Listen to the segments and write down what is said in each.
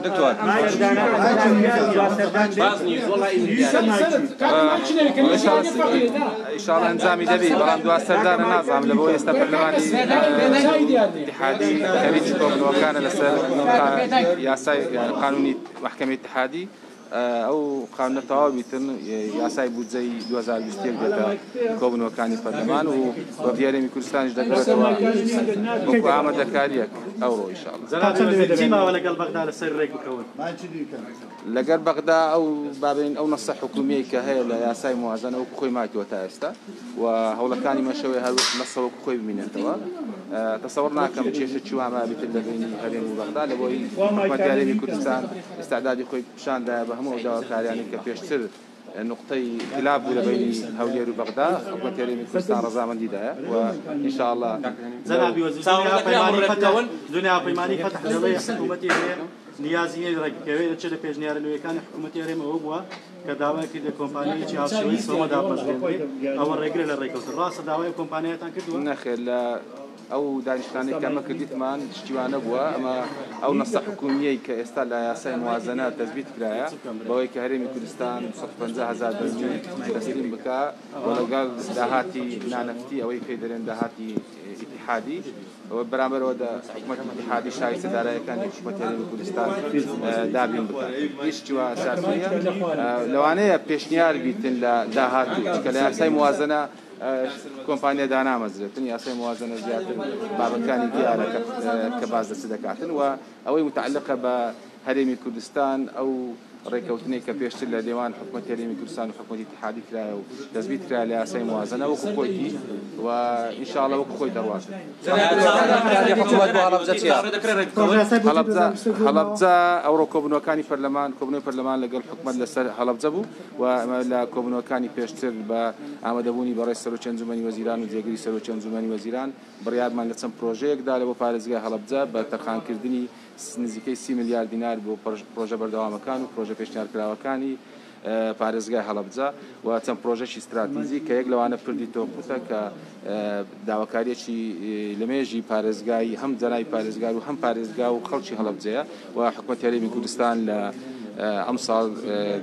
دکتۆر ئیشاڵ ئەنجامی دەبی، بەڵام دوا سەردانە نازانم لە بۆ ئێستا پەرلەمانی اتحادی خەریکی کۆبوونەوەکانە لەسەر یاسای قانونی محکمەی اتحادی. ئەو قانونە تەواو بیتن، یاسای بودجەی 2021 دێتە کۆبوونەوەکانی پەرلەمان و وەفدی هەرێمی کوردستانیش دەگەڕێتەوە وەکو ئامادەکاریەک ئەوڕۆ ئینشاءڵڵا. چی ماوە لەگەڵ بەغدا لەسەر ڕێک بکەون؟ لەگەر بەغدا ئەو بابین ئەو نەسە حکومیەی کە هەیە لە یاسای موازنە وەکو خۆی ماکەوە تا ئێستا و هەوڵەکانی مەشەوەی هەر نەسە وەکو خۆی بمینێتەوە. تەسەوڕ ناکەم کێشە چی وا مابێتن لە بینی هەرێم و بەغدا، لە بۆی حکومەتی هەرێمی کوردستان ئیستعدادی خۆی پیشاندایە بە هەموو ئەو داواکاریانەی کە پێشتر نقطەی خلاف بوو لە بینی هەولێر و بەغدا، حکومەتی هەرێمی کوردستان ڕەزامەندی دایە و ئینشاءڵڵا. جەنابی وەزیر، دنیا پەیمانی فەتح دەڵێ حکوومەتی هەرێم نیازی نییە ڕێک بکەوێت، دەچێت لە پێشنیارە نوێیەکانی حکوومەتی هەرێم ئەوە بووە کە داوای کردە کۆمپانیایەکی هاوشێوەی سۆمە دابمەزرێنرێ، ئەوە ڕێگرە لە ڕێککەوتن. ڕاستە داوای ئەو کۆمپانیایەتان کردووە؟ نەخێر، لە ئەو دانیشتانەی کە ئەمە کردیتمان شتیوانە بووە. ئەمە ئەو نەسە حکومیەی کە ئێستا لە یاسای موازنە تەزبیت کرایە بەوەی کە هەرێمی کوردستان 150 هزار بەرمیل تەسلیم بکا و لەگەڵ داهاتی نانەفتی ئەوەی پێی دەرێن داهاتی ئیتیحادی بەرامبەرەوە حکومەتی ئیتیحادی شایستە دارایەکانی حکومەتی هەرێمی کوردستان دابین بکات. هیچ شتی وا ئەساسیە لەوانەیە پێشنیار بیتن لە داهاتوو، چونکە لە یاسای موازنە کۆمپانیا دانامەزرێتن، یاسای موازنە زیاتر بابەتەکانی دیارە کە باز دەچ دەکاتن و ئەوەی متعلقە بە هەرێمی کوردستان ئەو ڕێککەوتنێک کە پێشتر لە نێوان حکومەتی هەرێمی کوردستان و حکومەتی ئیتیحادی کرایە و تەزبیت کرایە لە یاسای موازنە وەکو خۆیتی و ئینشاءڵڵا وەکو خۆی دەڕوات. هەڵەبجە ئەوڕۆ کۆبوونەوەکانی پەرلەمان، کۆبوونەوەی پەرلەمان لەگەڵ حکومەت لەسەر هەڵەبجە بوو و لە کۆبوونەوەکانی پێشتر بە ئامادەبوونی بەڕێز سەرۆکی ئەنجومەنی وەزیران و جێگری سەرۆکی ئەنجومەنی وەزیران بڕیارمان لە چەند پرۆژەیەکدا لە بۆ پارێزگای هەڵەبجە بە تەرخانکردنی نزیکەی 30 ملیار دینار بۆ پرۆژە بەردەوامەکان و پرۆژە پێشنیارکراوەکانی پارێزگای هەڵەبجە و چەند پرۆژەکی ستراتیژی کە یەک لەوانە پردی تۆقوتە کە داواکاریەکی لە مێژی پارێزگای هەم جەنابی پارێزگار و هەم پارێزگا و خەڵکی هەڵەبجەیە و حکومەتی هەرێمی کوردستان لە ئەمساڵ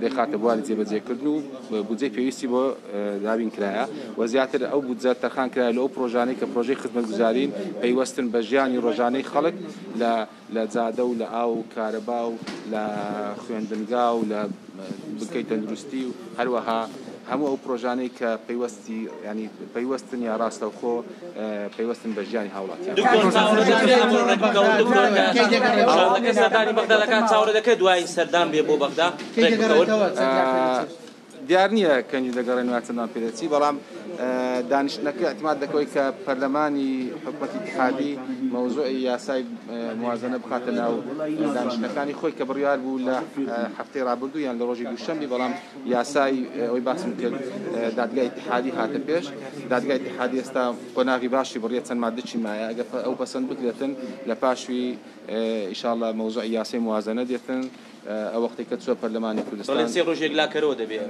دەیخاتە بواری جێبەجێکردن و بودجەی پێویستی بۆ دابین کرایە و زیاتر ئەو بودجە تەرخان کرایە لە ئەو پرۆژانەی کە پرۆژەی خزمەتگوزارین پەیوەستن بە ژیانی ڕۆژانەی خەڵک لە جادە و لە ئاو و کارەبا و لە خوێندنگا و لە بنکەی تەندروستی و هەروەها هەموو ئەو پرۆژانەی کە پەیوەستی ینی پەیوەستن یا ڕاستەوخۆ پەیوەستن بە ژیانی هاوڵاتیان. سەردانی بەغدا دەکات، چاوەڕێ دەکرێت دوای سەردان بێ بۆ بەغدا؟ دیار نییە کەنجی دەگەڕێن و چەندان پێدەچی، بەڵام دانیشتنەکە اعتماد دەکەوەی کە پەرلەمانی حکومەتی اتحادی مەوزوعی یاسای موازنە بخاتە ناو دانیشتنەکانی خۆی کە بڕیار بوو لە هەفتەی ڕابردوو یان لە ڕۆژی دووشەنبی، بەڵام یاسای ئەوەی باسم کرد دادگای اتحادی هاتە پێش. دادگای اتحادی ئێستا قۆناغی باشی بڕیە، چەند مادەکی مایە، ئەگەر ئەو پەسەند بکرێتن لە پاشوی ئینشاءڵڵا مەوزوعی یاسای موازنە دێتن. ئەو وەختێک کە چوە پەرلەمانی کوردستان سێ ڕۆژێک لاکەرەوە دەبێت.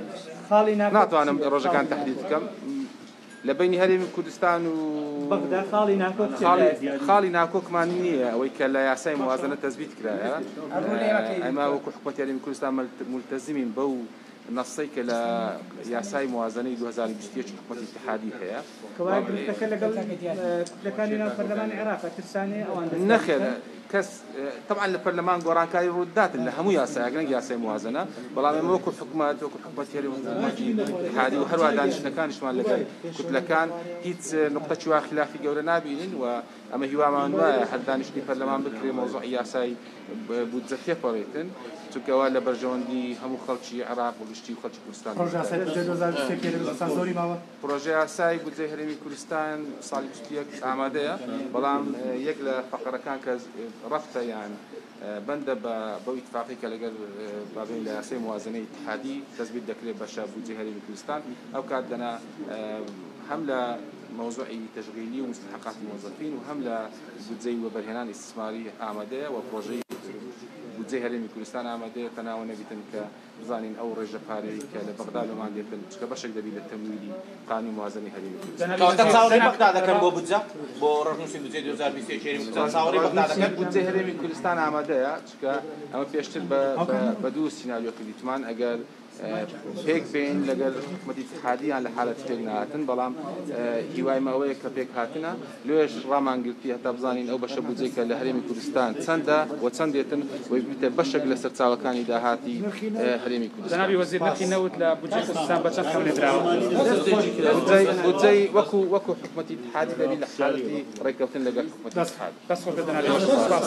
ناتوانم ڕۆژەکان تەحدید بکەم. لە بینی هەرێمی کوردستان و بەغدا خاڵی ناکۆک خاڵی ناکۆکمان نییە. ئەوەی کە لە یاسای موازنە تەزبیت کرایە، ئەمە وەکو حکومەتی هەرێمی کوردستان ملتەزمین بەو نەسەی کە لە یاسای موازنەی 2021 حکومەتی اتحادی هەیە. کەوایە گرفتەکە لەگەڵ کوتلەکانی ناو پەرلەمانی عێراق ترسانێ ئەوان؟ نەخێر، کەس طبعا لە پەرلەمان گۆڕانکاری ڕووداتن لە هەموو یاسایەک نەک یاسای موازنە، بەڵام ئێمە وەکو حکومەت، وەکو حکومەتی هەرێم و حکومەتی اتحادی و هەروە دانیشتنەکانیشمان لەگەڵ کوتلەکان هیچ نقطەکی وا خلافی گەورە نابینین و ئەمە هیوامان وایە هەر دانیشتنی پەرلەمان بکرێ مەوزوعی یاسای بودجە تێپەڕێتن، چونکەوە لە بەرژەوەندی هەموو خەڵکی عێراق و گشتی و خەڵکی کوردستان. پرۆژە یاسای بودجەی 2021 هەرێمی کوردستان زۆری ماوە؟ پرۆژە یاسای بودجەی هەرێمی کوردستان ساڵی 21 ئامادەیە، بەڵام یەک لە فەقەرەکان کە ڕەفتە یان بەندە بە بەو ئیتفاقی کە لەگەر بابین لە یاسای موازنەی اتحادی تەزبیت دەکرێت بەشە بودجەی هەرێمی کوردستان، ئەو کات دەنا هەم لە مەوزوعی تەشغیلی و مستحقاتی موظفین و هەم لە بودجەی وەبەرهێنان ئیستثماری ئامادەیە و پرۆژەی بودجەی بودجەی هەرێمی کوردستان ئامادەیە تەناوە نەبیتن کە بزانین ئەو ڕێژە پارەی کە لە بەغدا لۆمان دێتن چکە بەشێک دەبی لە تەمویلی قانونی موازنەی هەرێمی کوردستان. کەواتە چاوەڕێی بەغدا دەکەن بۆ بودجە بۆ ڕەشنووسی بودجەی 2021 هەرێمی کوردستان چاوەڕێی بەغدا دەکەن؟ بودجەی هەرێمی کوردستان ئامادەیە چکە ئەمە پێشتر بە دوو سیناریۆ کردیتمان ئەگەر پێک بێین لەگەل حکومەتی ئیتیحادی یان لە حالەتی پێک نەهاتن، بەڵام هیوای مە ئەوەیە کە پێک هاتنە، لۆیەش ڕامان گرتی هەتا بزانین ئەو بەشە بودجەی کە لە هەرێمی کوردستان چەندە و چەند دێتن و ببیتە بەشێک لە سەرچاوەکانی داهاتی هەرێمی کوردستان. جەنابی وەزیر نرخی نەوت لە بودجەی کوردستان بە چەند خەملێندراوە؟ بودجەی وەکو وەکو حکومەتی ئیتیحادی دەبی لە حالەتی ڕێککەوتن لەگەل حکومەتی ئیتیحادی. دەست خۆش بێت جەنابی وەزیر. سوپاس.